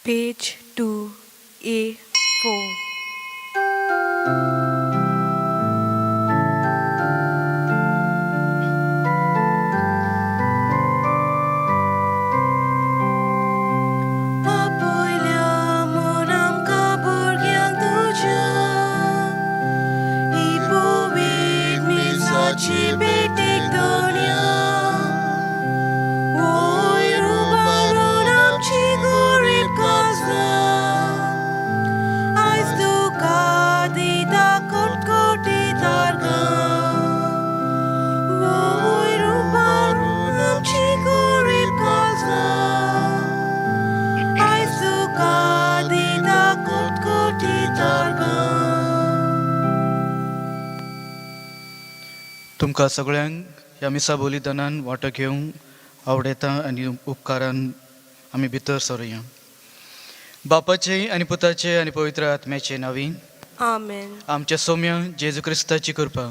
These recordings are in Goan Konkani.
Page 2, A4. आपयल्या म्हूण आमकां भुरग्यांक तुज्या ही पवित्र मिसाची भेटेक दवरया. वयर उबारून आमची गरीब काळजां आयज तुका दिता कोटकोटी तारगां. वयर उबारून आमची गरीब काळजां आयज तुका दिता कोटकोटी तारगां. तुमकां सगळ्यांक ह्या मिसा बलिदानान वांटो घेवंक आवडयता आनी उपकारान आमी भितर सरुया. बापाचे आनी पुताचे आनी पवित्र आत्म्याचे नांवी. आमेन. आमच्या सोम्या जेजू क्रिस्ताची कृपा,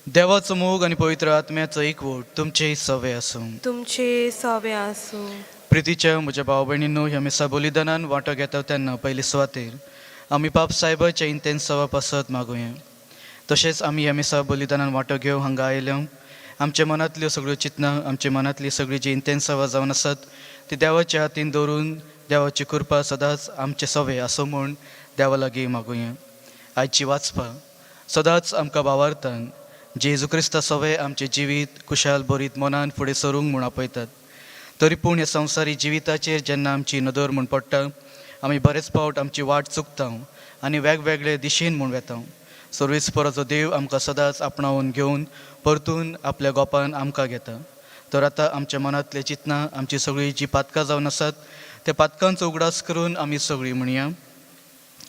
देवाचो मोग आनी पवित्र आत्म्याचो एकवट तुमचेय सवे आसूं. तुमचे सवे आसूं. प्रितीच्या म्हज्या भाव भयणींनो, ह्या मिसा बलिदानान वांटो घेता तेन्ना पयले सुवातेर आमी पाप सायबाच्या इंतेन्सावा पासत मागुया. तशेंच आमी ह्या मिसा बलिदानान वांटो घेवंक हांगा आयल्या आमच्या मनांतल्यो सगळ्यो चिंतनां, आमच्या मनांतली सगळीं जी इंतेन्सावां जावन आसात ती देवाच्या हातीन दवरून देवाची कृपा सदांच आमचे सवे आसूं म्हूण देवा लागीं मागुया. आयची वाचपां सदांच आमकां भावार्थान जेजू क्रिस्ता सवे आमचें जिवीत खुशाल बरीत मनान फुडें सरूंक म्हूण आपयतात. तरी पूण ह्या संवसारी जिविताचेर जेन्ना आमची नदर म्हूण पडटा, आमी बरेच फावट आमची वाट चुकता आनी वेगवेगळे दिशेन म्हूण वेता. सर्वेस्पराचो देव आमकां सदांच आपणावन घेवन परतून आपल्या गोपान आमकां घेता. तर आतां आमच्या मनांतले चिंतनां, आमची सगळीं जी पातकां जावन आसात त्या पातकांचो उगडास करून आमी सगळीं म्हणया.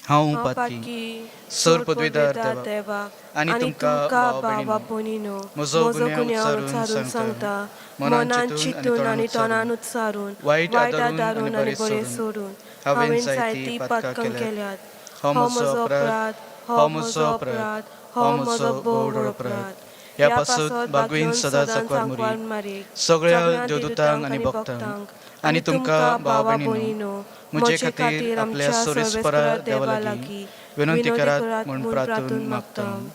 हांव हांव पातकी पातकी सर पदवीधर पदवीधर देवा देवा आनी आनी तुमकां तुमकां भावा भावा भयणींनो भयणीनो म्हजो म्हजो गुन्यांव गुन्यांव उच्चारून उच्चारून सांगता, सांगता, मनान मनान चिंतून आनी चिंतून तोंडान आनी उच्चारून, तोंडान उच्चारून, वायट वायट आदारून आनी आदारून आनी बरें बरें सोडून सोडून हांवें हांवें जायतीं जायतीं पातकां पातकां केल्यात. केल्यात. हो हो म्हजो म्हजो अपराध, अपराध, हो हो म्हजो म्हजो अपराध, अपराध, हो हो म्हजो म्हजो भोव भोव व्हड अपराध. अपराध. ह्या ह्या पासत पासत बागवीन बागवेन सदांच सदांच आंकवार आंकवार मुरी मारीक सगळ्या सगळ्या देवदूतांक देवदूतांक आनी आनी भक्तांक भक्तांक आनी आनी तुमकां तुमकां भावा भावा भयणींनो भयणीनो म्हजे म्हजे खातीर खातीर आपल्या आमच्या सर्वेस्परा सर्वेस्परा देवा देवा लागीं लागीं विनंती विनंती करात करात म्हूण म्हूण प्रार्थून प्रार्थून मागता. मागता.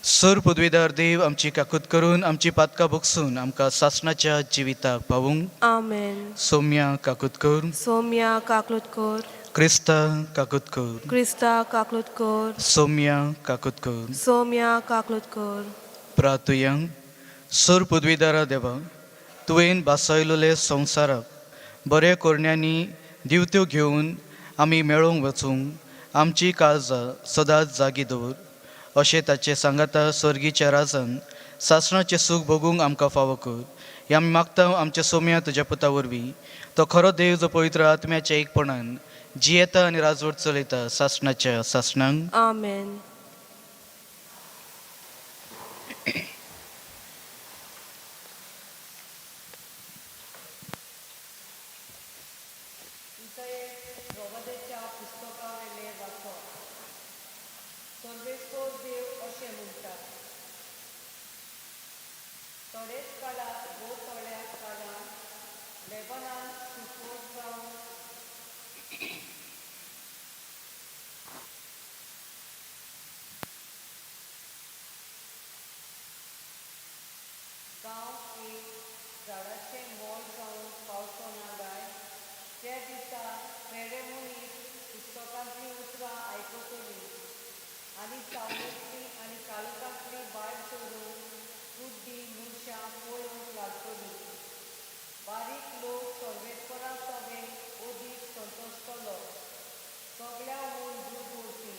सर पदवीदार देव आमची काकूत करून आमची पातकां भोगसून आमकां सासणाच्या जिविताक पावूंक. आमेन. सोम्या काकूत कर. सोम्या काकलूत कर. क्रिस्ता काकूत कर. क्रिस्ता काकलूत कर. सोम्या काकूत कर. सोम्या काकलूत कर. प्रातुया. सर पदवीदारा देवा, तुवें भासायलोले संवसाराक बरे कोरण्यांनी दिवत्यो घेवन आमी मेळोवंक वचूंक आमची काळजां सदांच जागी दवर. अशें ताचे सांगाता स्वर्गीच्या राजान सासणाचें सूख भोगूंक आमकां फावो कर. हें आमी मागता आमच्या सोम्या तुज्या पुता वरवीं, तो खरो देव जो पवित्र आत्म्याच्या एकपणान जियेता आनी राजवट चलयता सासणाच्या सासणांक. आमेन. इसायेक प्रवादेच्या पुस्तकावेलें वाचप. सर्वेस्पर देव अशें म्हणटा, थोडेच काळाक वो थोड्या काळान लेबनान सुको जावन गांव एक झाडाचें मोल जावन पावचो ना काय, त्या दिसा पेडे मनीस पुस्तकांतलीं उतरां आयकतलीं आनी सावळेंतलीं आनी काळोखांतलीं भायर सरून कुड्डीं मनशां पळोवंक लागतलीं. बारीक लोक सर्वेस्परा सवें अदीक संतोशतलो, सगळ्या वयर दूद वरपी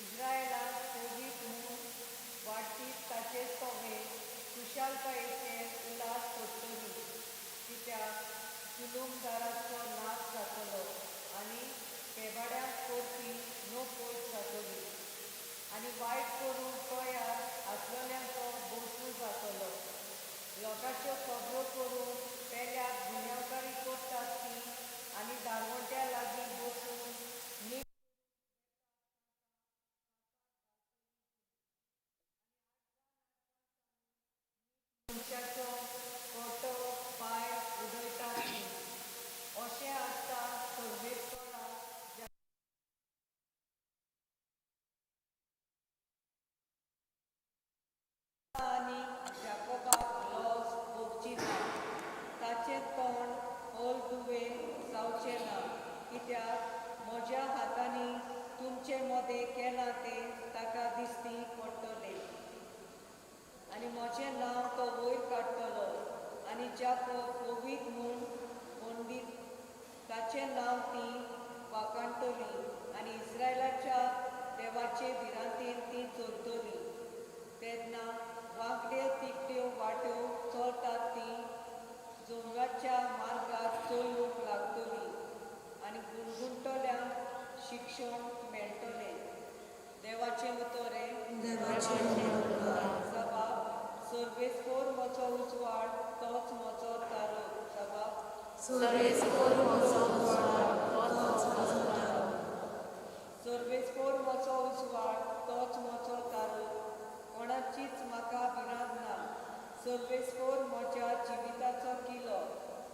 इस्रायलाक पवीत म्हूण वाडटीत ताचे सवें खुशालकायेचे उल्हास करतली. कित्याक जुलूमदाराचो नाश जातलो आनी पेबाड्यांक करपी नपयत जातली आनी वायट करूंक तयार आसलेल्यांचो बसू जातलो. लोकांच्यो खबरो करून पेल्याक गुन्यांवकारी करतात ती आनी दारवंट्या लागीं बसून नीट मनशाचो कोटो पांय उडयतात ती. अशें आसता सर्वेस्पराक कित्याक म्हज्या हातांनी तुमचे मदें केलां तें ताका दिश्टी पडटलें आनी म्हजें नांव तो वयर काडटलो आनी जाको पवित्र म्हूण पंडीत ताचें नांव ती वाखाणटली आनी इस्रायलाच्या देवाचे भिरांतेन ती चलतली. तेन्ना वांकड्यो तिकड्यो वाट्यो चलतात ती जोंगाच्या मार्गार चलूंक लागतली आनी गुणगुणटल्यांक शिक्षण मेळटलें. देवाचें उतर हें. जबाब सर्वेस्पोर म्हजो उजवाड तोच म्हजो तारो. जबाब सर्वेस्पोर म्हजो उजवाड तोच म्हजो तारो, कोणाचीच म्हाका भिरांत ना. सर्वेस्पोर म्हज्या जिविताचो किलो,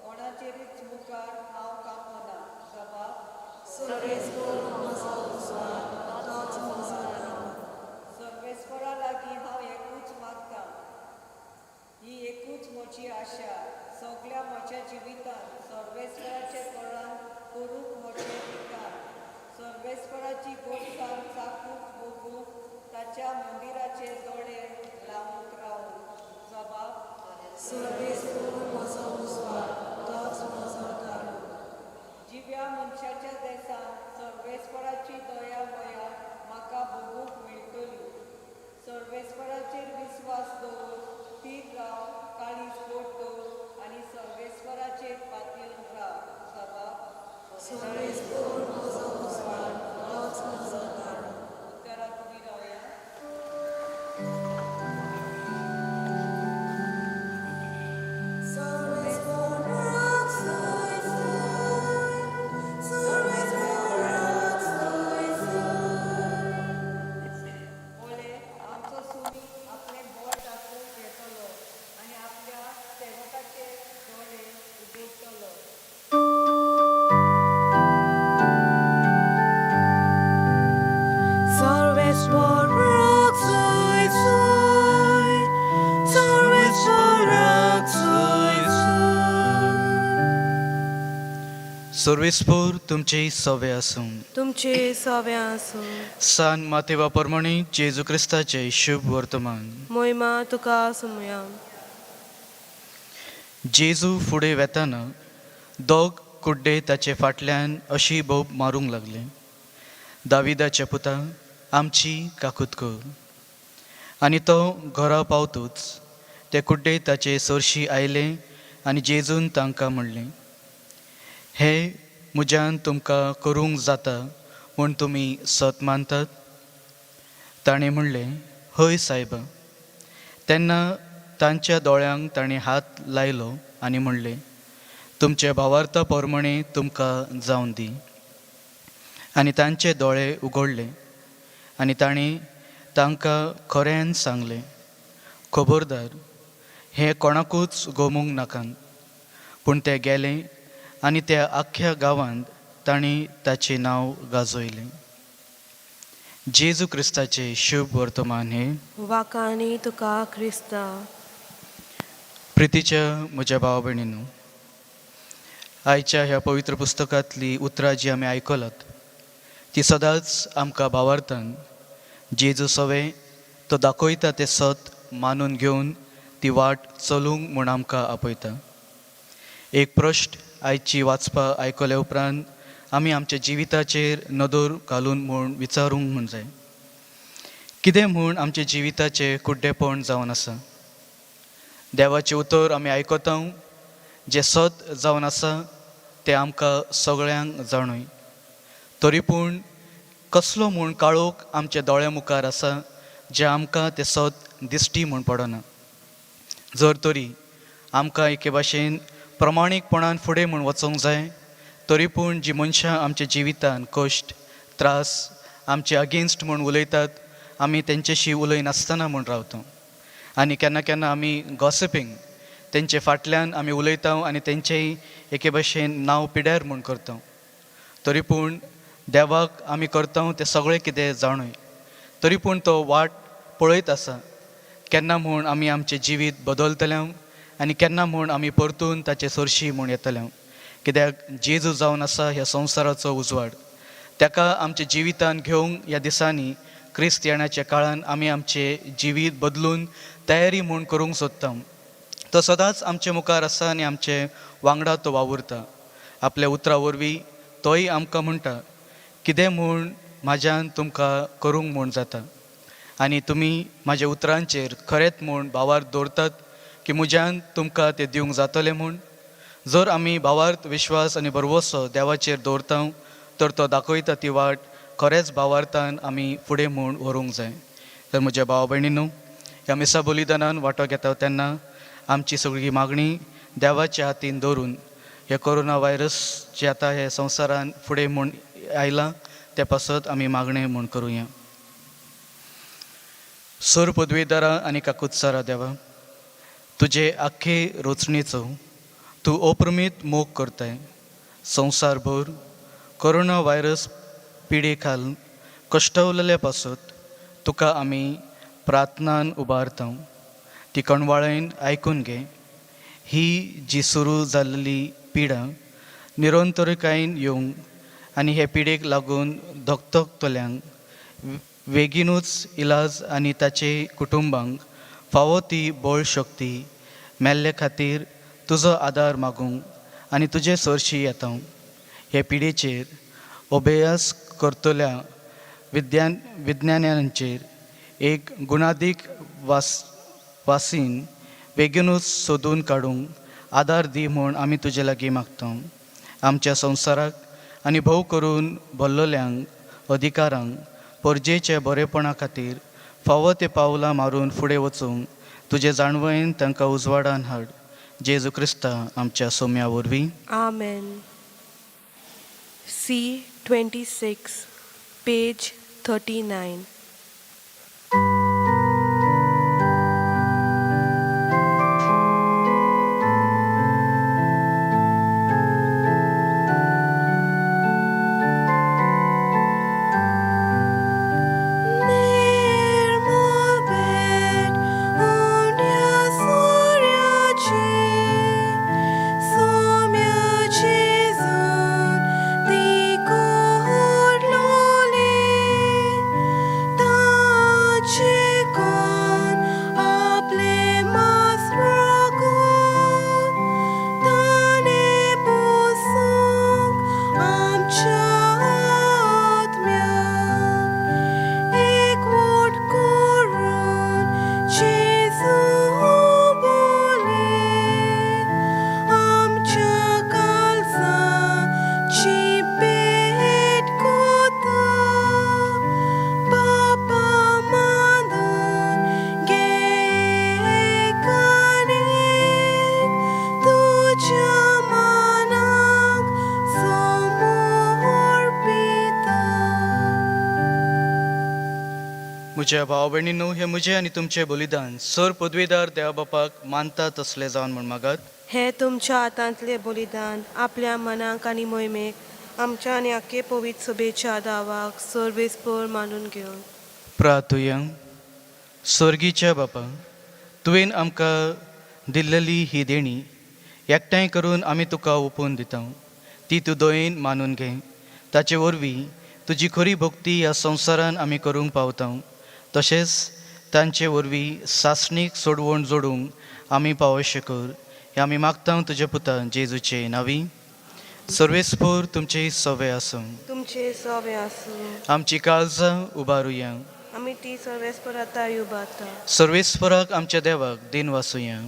कोणाचेरूच मुखार हांव कांपना. जबाब सर्वेस्पोरा लागीं हांव एकूच मागतां, ही एकूच म्हजी आशा. सगल्या म्हज्या जिवितांत सर्वेस्पराचें तोरान करूंक म्हजें ठिकाण, सर्वेस्पराची गोडसाण चाखूंक भोगूंक ताच्या मंदिराचे दोळे लावूंक रावूंक. जबाब जिव्या मनशाच्या देसांत सर्वेस्पराची दया मया म्हाका भोगूंक मेळटली. सर्वेस्पराचेर विस्वास दवर, थीर राव, काळीज गोड दवर आनी सर्वेस्पराचेर पातयेवन राव. जबाब उत्तराक उबी रावया. ओले आमचो सुमी आपलें बोट दाखोवंक येतलो आनी आपल्या सेवकाचे दोळे उगडटलो. सर्वेस्पोर तुमचे सवे आसूं. तुमचे सवे आसूं. सान मातेवा प्रमाणे जेजू क्रिस्ताचे शुभ वर्तमान. मोहिमा तुका सुमया. जेजू फुडें वेताना दोग कुड्डे ताचे फाटल्यान अशी बोब मारूंक लागले, दाविदाच्या पुता आमची काकूत कर. आनी तो घरा पावतूच ते कुड्डे ताचे सरशी आयले आनी जेजून तांकां म्हणलें, हें म्हज्यान तुमकां करूंक जाता म्हूण तुमी सत मानतात? ताणें म्हणलें, हय सायबा. तेन्ना तांच्या दोळ्यांक ताणें हात लायलो आनी म्हणलें, तुमच्या भावार्था प्रमाणे तुमकां जावन दी. आनी तांचे दोळे उगडले आनी तांणी तांकां खऱ्यान सांगलें, खबरदार, हें कोणाकूच गोमूंक नाकात. पूण ते गेले आनी त्या आख्ख्या गांवांत तांणी ताचें नांव गाजयलें. जेजू क्रिस्ताचें शुभ वर्तमान हें. वाखाणी तुका क्रिस्ता. प्रितीच्या म्हज्या भाव भयणीनू, आयच्या ह्या पवित्र पुस्तकांतली उतरां जी आमी आयकलात ती सदांच आमकां भावार्थान जेजू सवें तो दाखयता तें सत मानून घेवन ती वाट चलूंक म्हूण आमकां आपयता. एक प्रश्न आयची वाचपा आयकल्या उपरांत आमी आमच्या जिविताचेर नदर घालून म्हूण विचारूंक म्हूण जाय, कितें म्हूण आमच्या जिविताचें कुड्डेपण जावन आसा? देवाचें उतर आमी आयकता, जें सत जावन आसा तें आमकां सगळ्यांक जाणूय, तरी पूण कसलो म्हूण काळोख आमच्या दोळ्या मुखार आसा जें आमकां तें सत दिश्टी म्हूण पडना. जर तरी आमकां एके भाशेन प्रमाणीकपणान फुडें म्हूण वचोंक जाय, तरी पूण जी मनशां आमच्या जिवितान कश्ट त्रास आमचे अगेन्स्ट म्हूण उलयतात, आमी तेंच्याशी उलयनासतना म्हूण रावता आनी केन्ना केन्ना आमी गॉसिपींग तेंचे फाटल्यान आमी उलयता आनी तेंचेय एके भाशेन नांव पिड्यार म्हूण करता. तरी पूण देवाक आमी करता तें सगळें कितें जाणूय, तरी पूण तो वाट पळयत आसा केन्ना म्हूण आमी आमचें जिवीत बदलतले आनी केन्ना म्हूण आमी परतून ताचे सरशी म्हूण येतले. कित्याक जेजू जावन आसा ह्या संवसाराचो उजवाड. ताका आमच्या जिवितान घेवंक ह्या दिसांनी क्रिस्त येण्याच्या काळान आमी आमचें जिवीत बदलून तयारी म्हूण करूंक सोदता. तो सदांच आमचे मुखार आसा आनी आमचे वांगडा तो वावुरता. आपल्या उतरां वरवीं तोय आमकां म्हणटा कितें म्हूण म्हाज्यान तुमकां करूंक म्हूण जाता आनी तुमी म्हाज्या उतरांचेर खरेंच म्हूण भावार्थ दवरतात की म्हज्यान तुमकां तें दिवंक जातलें म्हूण. जर आमी भावार्थ विश्वास आनी भरवसो देवाचेर दवरता तर तो दाखयता ती वाट खरेंच भावार्थान आमी फुडें म्हूण व्हरूंक जाय. तर म्हज्या भाव भयणींनो, ह्या मिसा बलिदानान वांटो घेता तेन्ना आमची सगळी मागणी देवाच्या हातीन दवरून हे कोरोना व्हायरस जे आतां हे संवसारान फुडें म्हूण आयलां ते पासत आमी मागणें म्हूण करुया. सोर पदवेदारा आनी काकुत्सारा देवा, तुजे आख्खे रोचणेचो तूं अप्रमीत मोग करताय. संवसारभर कोरोना व्हायरस पिडे खाल कश्टवलेल्या पासत तुका आमी प्रार्थनान उबारता. ती कणवाळेन आयकून घे. ही जी सुरू जाल्ली पिडा निरंतरकायेन येवंक आनी हे पिडेक लागून धकधकतल्यांक वेगीनूच इलाज आनी ताचे कुटुंबांक फावो ती बळ शक्ती मेल्ले खातीर तुजो आदार मागूंक आनी तुजे सरशी येता. हे पिडेचेर अभ्यास करतल्या विज्ञानांचेर एक गुणादीक वासीन बेगीनूच सोदून काडूंक आदार दी म्हूण आमी तुजे लागीं मागता. आमच्या संवसाराक आनी भोव करून भल्लल्यांक अधिकारांक परजेच्या बरेपणा खातीर फावो ते पावलां मारून फुडें वचूंक तुजे जाणवयेन तांकां उजवाडान हाड. जेजू क्रिस्ता आमच्या सोम्या वरवीं. Amen. C 26, page 39. निर्मळ भेट उण्या सूर्याची, सौम्य जेजून ती कोरलोली, ताचे कोण आपले मास राखून, ताणें पोसूंक आमच्या आत्म्याक. एकवट करून जेजू बोले, आमच्या काळजाची भेट कोता, पापा मानून घे एकानेक, तुज्या मनाक समर्पिता. म्हज्या भाव भयणींनो, हें म्हजें आनी तुमचें बलिदान सर पदवीदार देवा बापाक मानता तसलें जावन म्हूण मागात. हे तुमच्या हातांतलें बलिदान आपल्या मनाक आनी मोहिमेक आमच्या आनी आख्खे पवित्र सभेच्या दावाक सर्वेस्पर मानून घेवन. प्रार्थुया. स्वर्गीच्या बापा, तुवें आमकां दिल्लेली ही देणी एकठांय करून आमी तुका ओपून दिता. ती तूं दयेन मानून घे. ताचे वरवीं तुजी खरी भक्ती ह्या संवसारान आमी करूंक पावता. तशेंच तांचे वरवीं सासणीक सोडवण जोडूंक आमी पावोशें कर हें आमी मागता तुज्या पुता जेजूचे नांवी. सर्वेस्पोर तुमचे सवे आसूं. तुमचे सवे आसूं. आमची काळजां उबारुया. आमी ती सर्वेस्पर आतां उबारता. सर्वेस्पराक आमच्या देवाक दिन वासुया.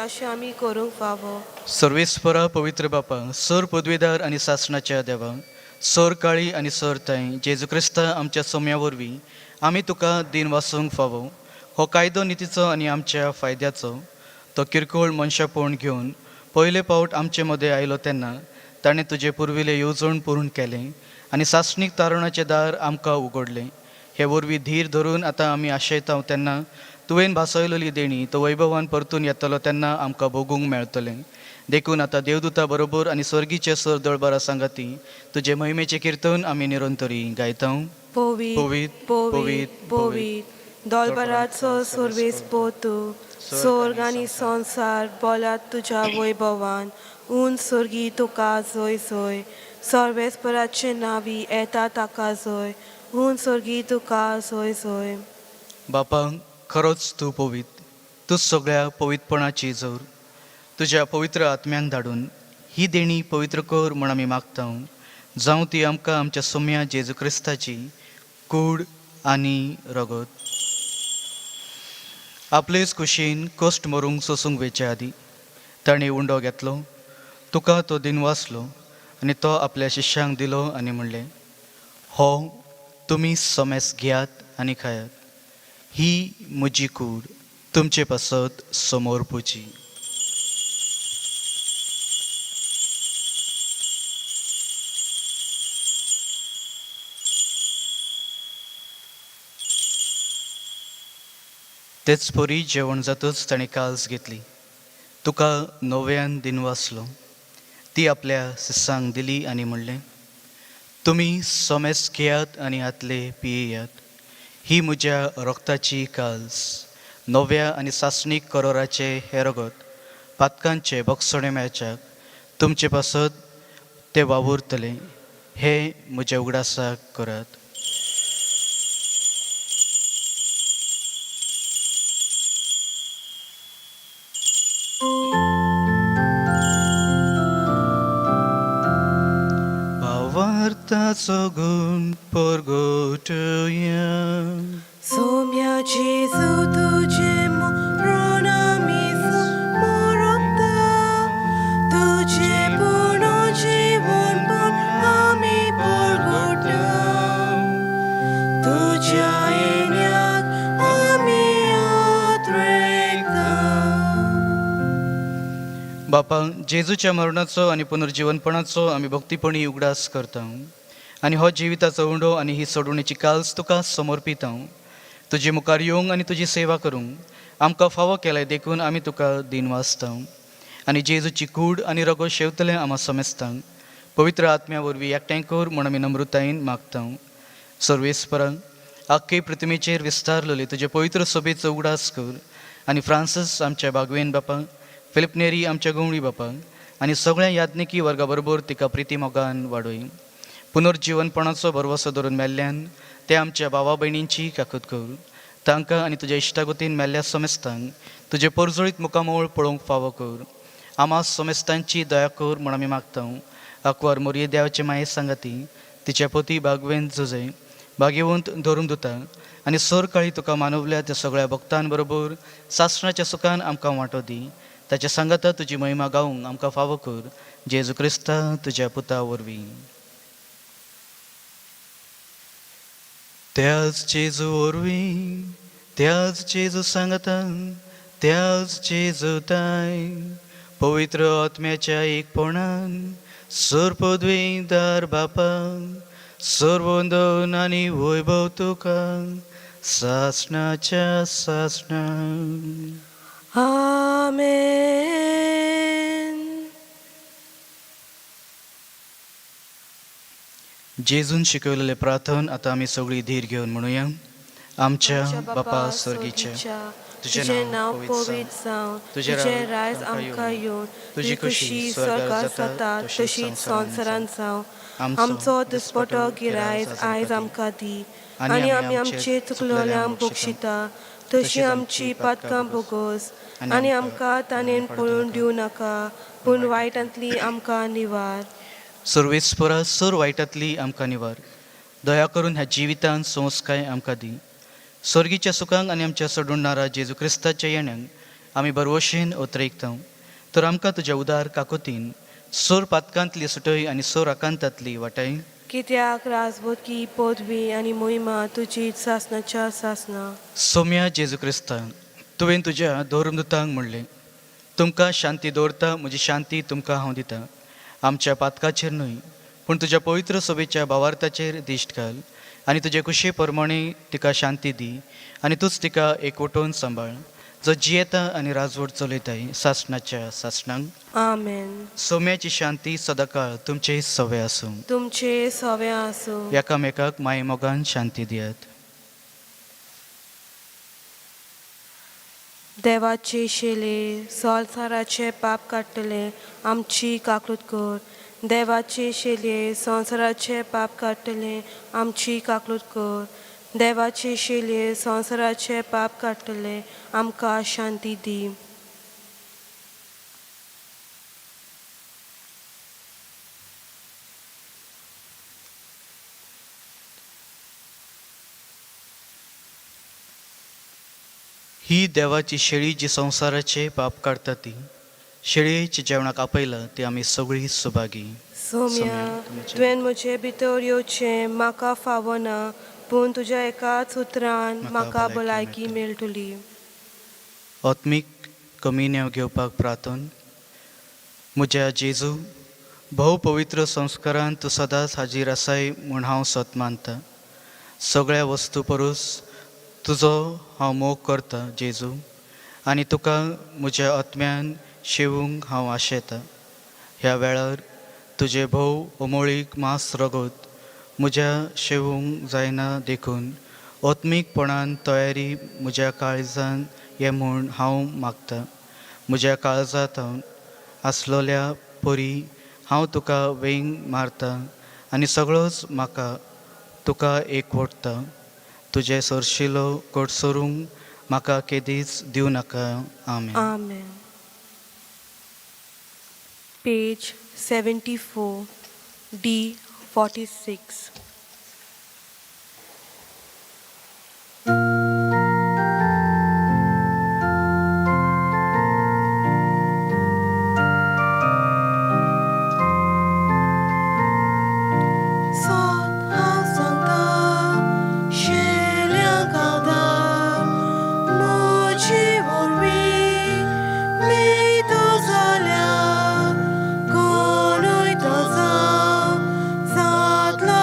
अशें आमी करूंक फावो. सर्वेस्परा पवित्र बापा, सर पदवीदार आनी सासणाच्या देवा, सर काळी आनी सर ताई जेजू क्रिस्ता आमच्या सोम्या वरवीं आमी तुका दिन वासूंक फावो. हो कायदो नितीचो आनी आमच्या फायद्याचो. तो किरकोळ मनशापण घेवन पयले पावट आमचे मदें आयलो तेन्ना ताणें तुजें पुर्विल्लें येवजण पूर्ण केलें आनी सासणीक तारुणाचें दार आमकां उगडलें. हे वरवीं धीर धरून आतां आमी आशयता तेन्ना तुवें भासयलेली देणी तो वैभवान परतून येतलो तेन्ना आमकां भोगूंक मेळटलें. देखून आतां देवदूता बरोबर आनी स्वर्गीचे सर दळबारा सांगाती तुजे महिमेचें किर्तन आमी निरंतरी गायता. पवित्र, पवित्र, पवित्र, पवित्र, दोलबराचो सर्वेस्पर तूं, स्वर्ग आनी संवसार बोलात तुज्या वैभवान. ऊन सोर्गी तुका जोय जोय सर्वेस्पराचे नावी येता ताका जोय ऊन सोर्गी तुका जोय जोय. बापा खरोच तूं पवित्र, तूं सगळ्या पवित्रपणाची जोर. तुज्या पवित्र आत्म्यांक धाडून ही देणी पवित्र कर म्हूण आमी मागता, जावं ती आमकां आमच्या सोम्या जेजू क्रिस्ताची कूड आनी रगत. आपलेच कुशीन कश्ट मरूंक सोसूंक वेचे आदीं ताणें उंडो घेतलो, तुका तो दिन वाचलो आनी तो आपल्या शिश्यांक दिलो आनी म्हणलें, हो तुमी समेस घेयात आनी खायात, ही म्हजी कूड तुमचे पासत समोर पुची. तेच परी जेवण जातच ताणें काल्स घेतली, तुका नव्यान दिन वाचलो, ती आपल्या शिसांक दिली आनी म्हणलें, तुमी समेस घेयात आनी हातले पियेयात, ही म्हज्या रक्ताची काल्स, नव्या आनी सासणीक करोराचे हे रगत पातकांचे बक्षणे मेळच्याक तुमचे पासत ते वावुरतले, हे म्हज्या उगडासाक करात. भावार्थाचो गुण परगटया. सोम्या जेजू तुजें मरण आमी मोरता, तुजें पूर्ण जीवनपण आमी परगटा, तुज्या येण्याक आमी आत्रेकता. बापा, जेजूच्या मरणाचो आनी पुनर्जीवनपणाचो आमी भक्तीपणी उगडास करता आनी हो जिविताचो उंडो आनी ही सोडवणेची काल्स तुका समर्पिता. तुजे मुखार येवंक आनी तुजी सेवा करूंक आमकां फावो केलाय देखून आमी तुका दीन वाचता आनी जेजूची कूड आनी रगो शेवतले आमा समेस्तांक पवित्र आत्म्या वरवीं एकठांय कर म्हूण आमी नम्रतायेन मागता. सर्वेस्परांक आख्खे पृथ्वीचेर विस्तारलेले तुजे पवित्र सभेचो उगडास कर आनी फ्रांसीस आमच्या बागवेन बापा, फिलिप नेरी आमच्या गवळी बापा आनी सगळ्या याज्ञिकी वर्गा बरोबर तिका प्रिती मोगान वाडय. पुनर्जिवनपणाचो भरवसो धरून मेल्ल्यान ते आमच्या भावा भयणींची काकूत कर. तांकां आनी तुज्या इश्टागतीन मेल्ल्या समेस्तांक तुजें परजळीत मुखामळ पळोवंक फावो कर. आमा समेस्तांची दया कर म्हूण आमी मागता. आंकवार मोरये देवाचे माये सांगाती, तिच्या पती बागवेन जुजय, भाग्यवंत धरून दिता आनी सरकाळी तुका मानवल्या त्या सगळ्या भक्तां बरोबर सासणाच्या सुखान आमकां वांटो दी. ताच्या सांगाता तुजी महिमा गावंक आमकां फावो कर, जेजू क्रिस्ता तुज्या पुता वरवीं. त्याच जेजू वरवीं, त्याच जेजू सांगातान, त्याच जेजू ताय पवित्र आत्म्याच्या एकपणान सर्पद्वेदार बापा, सर्वंदन आनी वैभव तुका सासणाच्या सासणा. आमेन. जेजून शिकवलेले प्रार्थन आता आमी सगळी धीर घेवन म्हणुया. आमच्या बापा स्वर्गीच्या, तुजें नांव पवित्र जावं, तुजें रायज आमकां येवन, तुजी खुशी स्वर्गात जाता तशीच संवसारांत जावं. आमचो दिसपटो गिरायज आयज आमकां दी आनी आमी आमचे चुकलोल्यांक बक्षिता तशी आमची पातकां भोगोस आनी आमकां ताणें पळोवन दिवं नाका, पूण वायटांतली आमकां निवार. सर्वेस्परा, सर वायटांतली आमकां निवार. दया करून ह्या जिवितांत संस्काय आमकां दी. स्वर्गीच्या सुखांक आनी आमच्या सोडून जेजू क्रिस्ताच्या येण्याक आमी बरवशेन ओतरेकता. तर आमकां तुज्या उदार काकोतीन सोर पातकांतली सुटय आनी सोर आकांतांतली वाटाय. कित्याक राजबोधकी पदवी आनी मोहिमा तुजी सासणाच्या सासना. सोम्या जेजू क्रिस्ता, तुवें तुज्या धर्मदूतांक म्हणलें, तुमकां शांती दवरता, म्हजी शांती तुमकां हांव दिता. आमच्या पातकाचेर न्हय पूण तुज्या पवित्र सभेच्या भावार्थाचेर दिश्ट घाल आनी तुजे कुशे प्रमाणे तिका शांती दी आनी तूंच तिका एकवटून सांबाळ, जो जियेता आनी राजवट चलयताय सासणाच्या सासणांक. आमेन. सोम्याची शांती सदांकाळ तुमचे सवे आसूं. तुमचे सवे आसूं. एकामेकाक माये मोगान शांती दियात. देवाचे शेले संवसाराचे पाप काडटले आमची काकूत कर. देवाचे शेले संवसाराचे पाप काडटले आमची काकूत कर. देवाचे शेले संवसाराचे पाप काडटले आमकां शांती दी. ही देवाची शेळी जी संवसाराचे पाप काडटा ती शेळयेच्या जेवणाक आपयला ती आमी सगळीं सुभागी. सोम्या, तुवें म्हजे भितर येवचें म्हाका फावना, पूण तुज्या एकाच उतरान म्हाका भलायकी मेळटली. आत्मीक कमिन्यांव घेवपाक प्रार्थन. म्हज्या जेजू, भोव पवित्र संस्कारान तूं सदांच हाजीर आसाय म्हूण हांव सत मानता. सगळ्या वस्तू परस तुजो हांव मोग करता जेजू, आनी तुका म्हज्या आत्म्यान शेवूंक हांव आशेतां. ह्या वेळार तुजें भोव अमोळीक मांस रगत म्हज्या शेवूंक जायना, देखून आत्मीकपणान तयारी म्हज्या काळजान ये म्हूण हांव मागता. म्हज्या काळजांत आसलोल्या परी हांव तुका वेंग मारता आनी सगळोच म्हाका तुका एकवटता. तुजें सरशिलो कडसरूंक म्हाका केदीच दिवं नाका. आमेन. आमेन. Page 74, D 46. सत हांव सांगता, शेल्या गावता, म्हजी वरवीं मेळटो जाल्यार कोणूय तो जावं जातलो.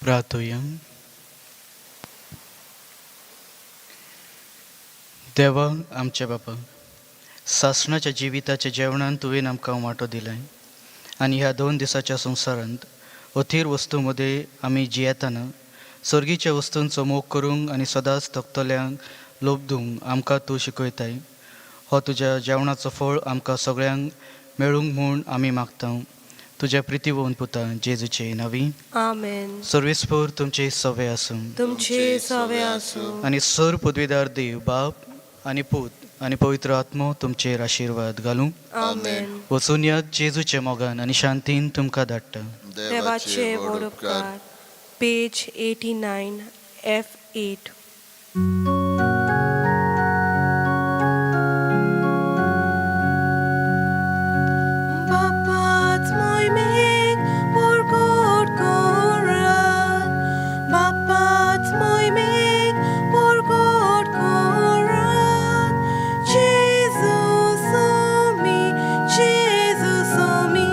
प्रार्थुया. देवा आमच्या बापा, सासणाच्या जिविताच्या जेवणान तुवें आमकां वांटो दिलाय आनी ह्या 2 दिसाच्या संवसारांत अथीर वस्तूं मदें आमी जियेतना सर्गीच्या वस्तूंचो मोग करूंक आनी सदांच तकतल्यांक लोबदूंक आमकां तूं शिकयताय. हो तुज्या जेवणाचो फळ आमकां सगळ्यांक मेळूंक म्हूण आमी मागता, तुज्या प्रितीवोन पुता जेजूचे नांवी. आमेन. सर्वेस्पर तुमचे सवे आसूं. तुमचे सवे आसूं. आनी सर पदवीदार देव बाप आनी पूत आनी पवित्र आत्मो तुमचेर आशिर्वाद घालूं. आमेन. वचून यात जेजूच्या मोगान आनी शांतीन तुमकां धाडटा. देवाचे व्हड उपकार. पेज 89 F8. बापाच मोहिमेक परगट करात, बापाच मोहिमेक परगट करात, जेजू स्वामी, जेजू स्वामी,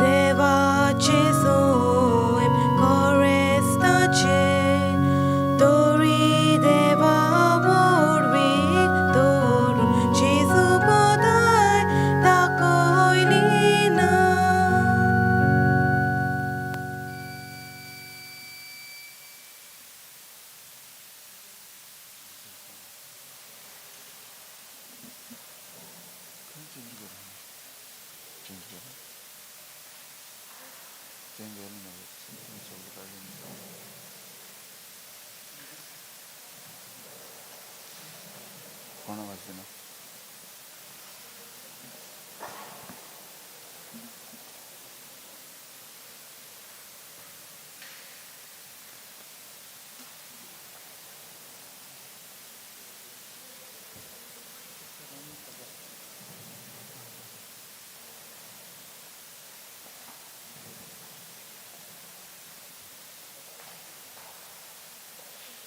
देवाचे सोयम कोरेस्ताचे, तोरी देवा वरवीं तोरून जेजू बदाय दाखयली ना. कोण आवाज दिना?